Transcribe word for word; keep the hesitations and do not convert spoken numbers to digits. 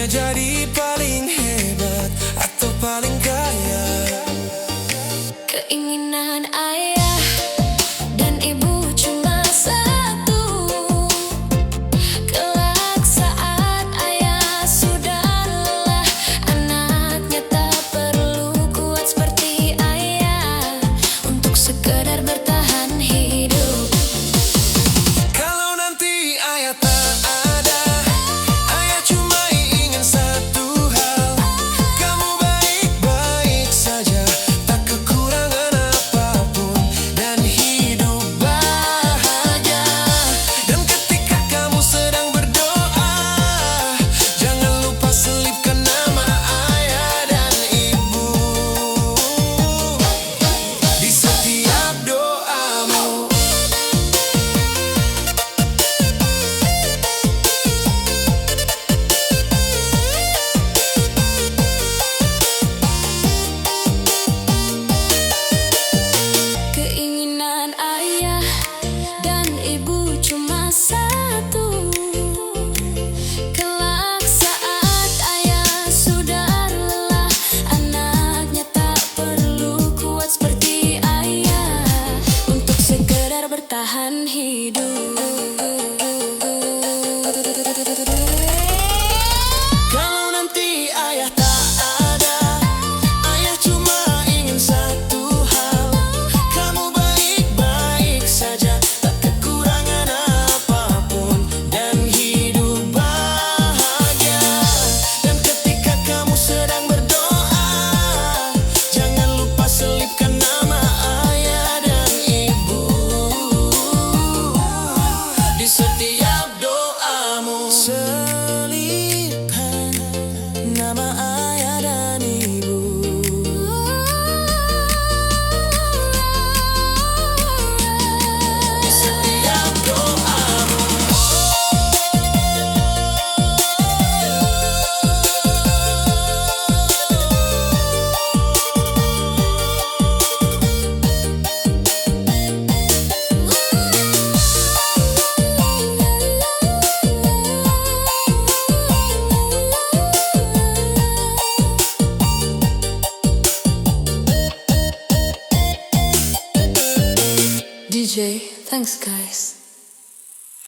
Jadi paling hebat atau paling kaya. Keinginan ayah dan ibu cuma satu. Kelak saat ayah sudah lelah, anaknya tak perlu kuat seperti ayah untuk sekedar bertahan hidup. Kalau nanti ayah tak ada, ayah cuma ingin satu hal. Kamu baik-baik saja, tak kekurangan apapun, dan hidup bahagia. Dan ketika kamu sedang berdoa, jangan lupa selipkan nama ayah dan ibu di setiap doamu. Keinginan ayah dan ibu cuma satu. Kelak saat ayah sudah lelah, anaknya tak perlu kuat seperti ayah untuk sekedar bertahan hidup. Kalau nanti ayah tak ada, ayah cuma ingin satu hal. Kamu baik-baik saja, tak kekurangan apapun, dan hidup bahagia. Dan ketika kamu sedang berdoa, jangan lupa selipkan nama ayah dan ibu di setiap doamu. Selipkan nama ayah dan ibu di setiap doamu. D J, thanks guys.